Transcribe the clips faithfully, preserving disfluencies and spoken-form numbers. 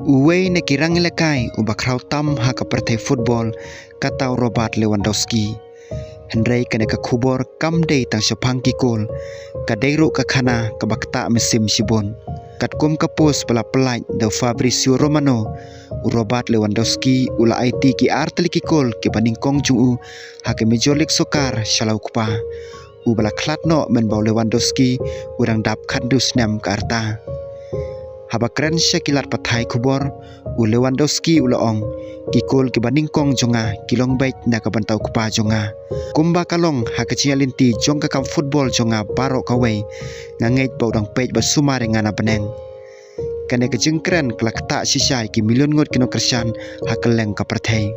Uwei na ki rangïalehkai uba khraw tam ha ka pyrthei football, kata u Robert Lewandowski. Hynrei kane ka khubor kam dei tang shaphang ki kol, ka dei ruh ka khana kaba ktah mynsiem shibun. Katkum ka post ba la pyllait da u Fabrizio Romano, u Robert Lewandowski u la aiti ki ar tylli ki kol kiba nyngkong jong u ha ka Major League Soccer sha la u kpa, uba la khlad noh mynba u Lewandowski u dang dap khathynriew snem ka rta. Haba kren sha ki lad pathai khubor, u Lewandowski u la ong, ki kol kiba nyngkong jong nga ki long beit na ka bynta u kpa jong nga. Kumba ka long ha ka jingïaid lynti jong ka kam football jong nga baroh kawei, nga ngeit ba u dang peit bad sumar ïa nga na bneng. Kane ka jingkren ka la ktah shisha ïa ki million ngut ki nongkyrshan ha kylleng ka pyrthei.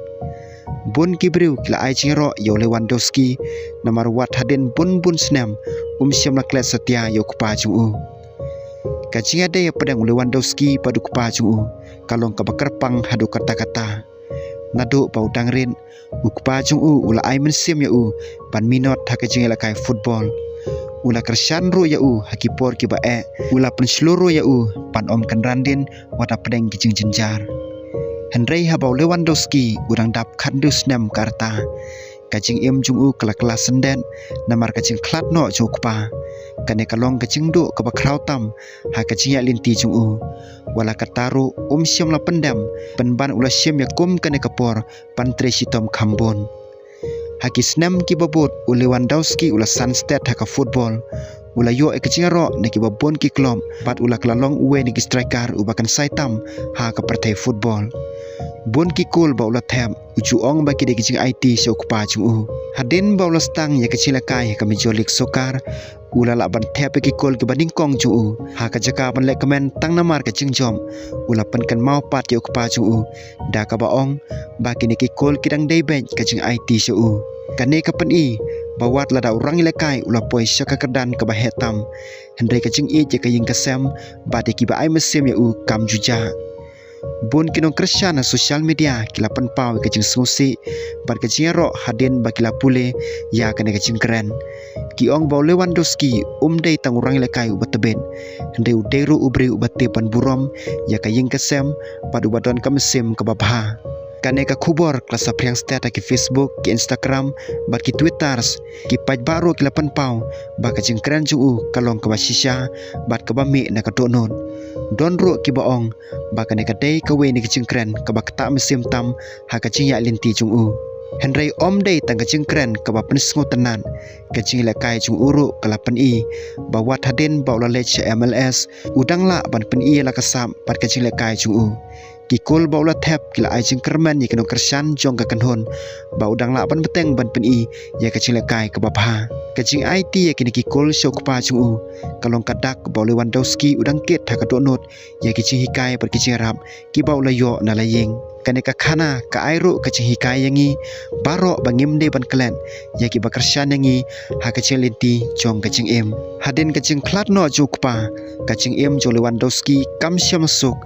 Bun ki briew ki la ai jingïaroh ïa u Lewandowski, namar wat hadien bun bun snem um shym la klet satia ïa u kpa jong u. Ka jingïadei hapdeng u Lewandowski bad u kpa jong u ka long kaba kyrpang haduh katta katta. Naduh ba u dang rit, u kpa jong u u la ai mynsiem ïa u ban minot ha ka jingïalehkai football. U la kyrshan ruh ïa u ha ki por kiba eh, u la pynshlur ruh ïa u ban ym kynran dien wat hapdeng ki jingjynjar. Hynrei haba u Lewandowski u dang dap khathynriew snem ka rta, ka jingim jong u ka la kylla syndet namar ka jingkhlad noh jong u kpa. Kane ka long ka jingduh kaba khraw tam ha ka jingïaid lynti jong u. Wat la katta ruh um shym la pyndem, pynban u la shim ïa kum kane ka por ban trei shitom kham bun. Ha ki snem kiba bud u Lewandowski u la san stet ha ka football. U la ïoh ïa ka jingïaroh na kiba bun ki club bad u la kylla long uwei na ki striker uba kynsai tam ha ka pyrthei football. Bun ki kol ba u la thep u ju ong ba ki dei ki jingaiti sha u kpa jong u. Hadien ba u la sdang ïa ka jingïalehkai ha ka Major League Soccer, u la lah ban thep ïa ki kol kiba nyngkong jong u. Ha ka jaka ban leh kmen tang namar ka jingjop, u la pynkynmaw pat ïa u kpa jong u da kaba ong ba kine ki kol ki dang dei beit ka jingaiti sha u. Kane ka pyni ba wat lada u rangïalehkai u la poi sha ka kyrdan kaba heh tam, hynrei ka jingïeit ïa ka ïing ka sem bad ïa kiba ai mynsiem ïa u kam ju jah. Bun ki nongkyrshan ha social media ki la pynpaw ïa ka jingsngewsih bad ka jingïaroh hadien ba ki la pule ïa kane ka jingkren. Ki ong ba u Lewandowski um dei tang u rangïalehkai uba tbit, hynrei u dei ruh u briew uba tip ban burom ïa ka ïing ka sem bad uba don ka mynsiem kaba bha. Kane ka khubor ka la saphriang stet ha ki Facebook, ki Instagram bad ki Twitters. Ki paidbah ruh ki la pynpaw ba ka jingkren jong u ka long kaba shisha bad kaba mih na ka dohnud. Don ruh kiba ong ba kane ka dei kawei na ka jingkren kaba ktah mynsiem tam ha ka jingïaid lynti jong u. Hynrei um dei tang ka jingkren kaba pynsngewtynnat, ka jingïalehkai jong u ruh ka la pyni ba wat hadien ba u la leit sha M L S, u dang lah ban pyni ïa la ka sap bad ka jingïalehkai jong u. Ki kol ba u la thep ki la ai jingkyrmen ïa ki nongkyrshan jong ka kynhun ba u dang lah ban bteng ban pyni ïa ka jingïalehkai kaba bha. Ka jingaiti ïa kine ki kol sha u kpa jong u ka long ka dak ba u Lewandowski u dang kit ha ka dohnud ïa ki jinghikai bad ki jingïarap kiba u la ïoh na la ïing. Kane ka khana ka ai ruh ka jinghikai ïa ngi baroh ba ngim dei ban klet ïa kiba kyrshan ïa ngi ha ka jingïaid lynti jong ka jingim. Hadien ka jingkhlad noh jong u kpa, ka jingim jong u Lewandowski kam shym suk.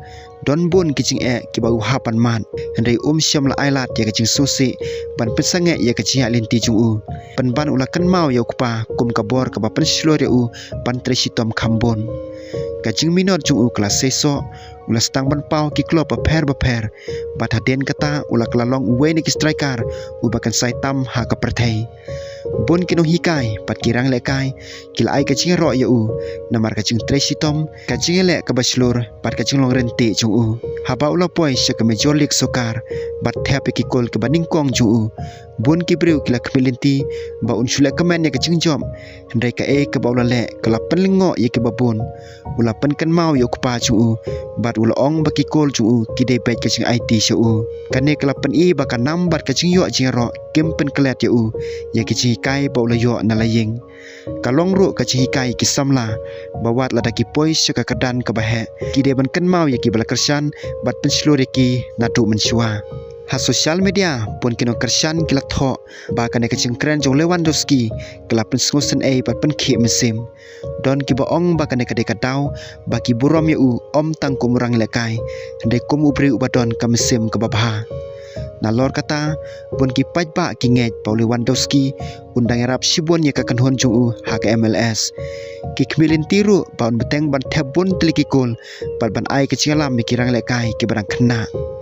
Don bun ki jingeh kiba u hap ban mad, hynrei um shym la ailad ïa ka jingsngewsih ban pynsangeh ïa ka jingïaid lynti jong u. Pynban u la kynmaw ïa u kpa kum ka bor kaba pynshlur ïa u ban trei shitom kham bun. Ka jingminot jong u ka la seisoh, u la sdang ban paw ki club bapher bapher bad hadien kata u la kylla long uwei na ki striker uba kynsai tam ha ka pyrthei. Bun ki nonghikai bad ki rangïalehkai ki la ai ka jingïaroh ïa u namar ka jingtrei shitom, ka jingïaleh kaba shlur bad ka jinglong ryntih jong u. Haba u la poi sha ka Major League Soccer bad thep ïa ki kol kiba nyngkong jong u, bun ki briew ki la khmih lynti ba un shu leh kmen ïa ka jingjop, hynrei kaei kaba u la leh ka la pynlyngngoh ïa kiba bun. U la pynkynmaw ïa u kpa jong u bad u la ong ba ki kol jong u ki dei beit ka jingaiti sha u. Kane ka la pyni ba ka nam bad ka jingïoh jingïaroh kim pynklet ïa u ïa ki jinghikai ba u la ïoh na la ïing. Ka long ruh ka jinghikai ïa ki samla ba wat lada ki poi sha ka kyrdan kaba heh, ki dei ban kynmaw ïa kiba la kyrshan bad pynshlur ïa ki naduh mynshuwa. Ha social media, bun ki nongkyrshan ki la thoh ba kane ka jingkren jong Lewandowski ka la pynsngewsynei bad pynkhih mynsiem. Don kiba ong ba kane ka dei ka daw ba ki burom ïa u, ym tang kum u nonglehkai, hynrei kum u briew uba don ka mynsiem kaba bha. Nalor kata, bun ki paidbah ki ngeit ba u Lewandowski un dang ïarap shibun ïa ka kynhun jong u ha ka M L S. Ki khmih lynti ruh ba un bteng ban thep bun tylli ki kol bad ban ai ka jingïalam ïa ki nonglehkai kiba dang khynnah.